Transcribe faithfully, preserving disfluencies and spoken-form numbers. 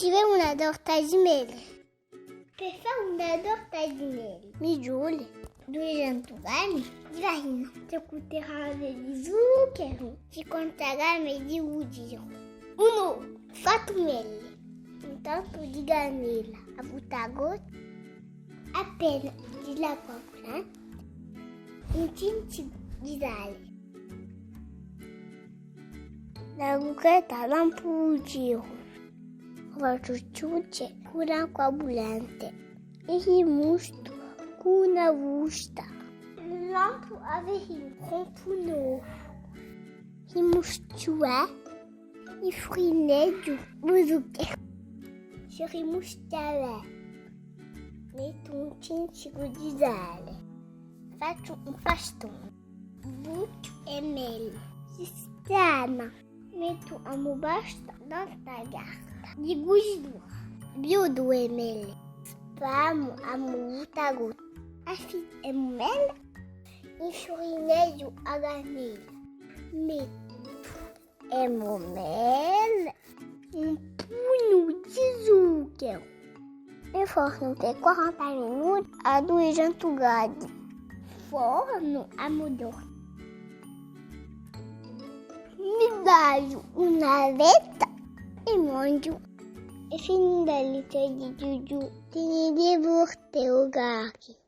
Ci vole una torta di mele. Per fà una torta di mele, mi ci vole duiecentu grammi di farina, trè cucchiarate di zuccheru, cinquanta grammi di butiru, un ovu fattu mele, un tantu di cannella à vutagotta, appena di l'acqua bullente, un cincinu di sale. A cucchetta à lampu di butiru. Facciu ciucce cù l'acqua bullente è i mustu cù una busta. Lampu à fà un rompu un ovu. I mustu, eh? I furineghju u zuccheru. Ci rimustu bè. Mettu un cincinu di sale. Facciu un pastone. Buttu e mele. Sistemu. Mettu a mo pasta nant'à a carta di cucitura. Biodu e mele. Spamu a mo vutagotta. Affidu e mo mele. Infurineghju a cannella. Mettu e mo mele, un pugnu di zuccheru. In fornu per quaranta minuti à duiecentu gradi. Fornu à motori. Mi tagliu una fetta è manghju. Hè finita l'idea di Ghjughjù. Tenite forte, o cari.